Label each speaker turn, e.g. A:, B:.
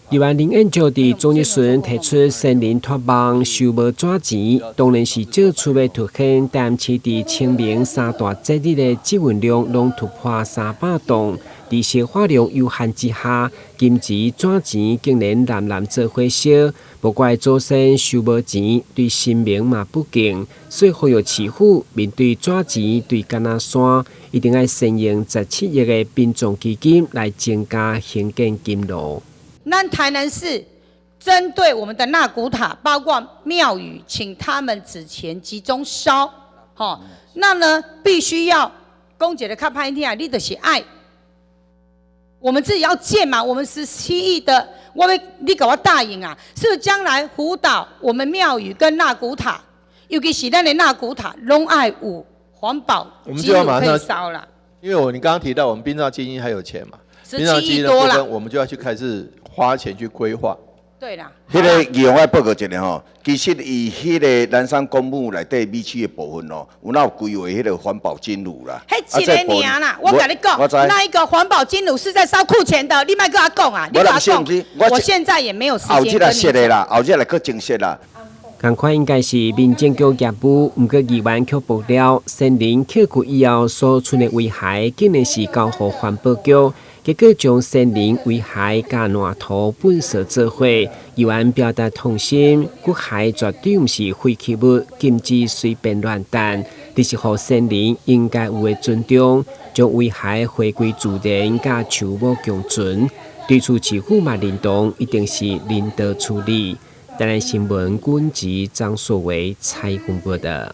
A: 議員林燕椒佇總質詢提出先人託夢收無紙錢，當然是借出欲凸顯台南市佇清明三大節日的積運量攏突破300噸，佇消化量有限之下，金錢紙錢竟然濫濫做伙燒，無怪祖先收無錢，對神明嘛不敬，所以呼籲市府面對紙錢對敢若山，一定愛善用17億的殯葬基金來增加興建金爐。
B: 咱台南市針對我們的納骨塔，包括廟宇，請他們紙錢集中燒，吼，那呢必須要講一个較歹聽，你就是愛，我們自己要建嘛，我們17億的，我欲你共我答應啊，是不是將來輔導我們廟宇跟納骨塔，尤其是咱的納骨塔，攏愛有環保金爐可以燒啦。
C: 因為我你剛剛提到我們殯葬基金還有錢嘛，
B: 殯葬基金的部分，
C: 我們就要去開始花錢去規劃。
B: 對啦。
D: 彼个議員我報告一下吼，其實伊彼个南山公墓內底米區的部分哦，有哪有規劃彼个環保金爐啦？
B: 彼一个爾啦，我共你講，那一個環保金爐是在燒庫錢的，你莫閣我講啊，你閣我講，我現在也沒有時間
D: 後日來設的啦，後日來閣增設啦。
A: 仝款應該是民政局業務，毋過議員卻爆料，先人抾骨以後所存的遺骸，竟然是交予環保局，結果將先人遺骸佮爛土糞掃做伙。議員表達痛心，骨骸絕對毋是廢棄物，禁止隨便亂擲，這是予先人應該有的尊重，將遺骸回歸自然，佮樹木共存。對此市府嘛認同，一定是人道處理。台南新聞軍籍張碩維採訪報道。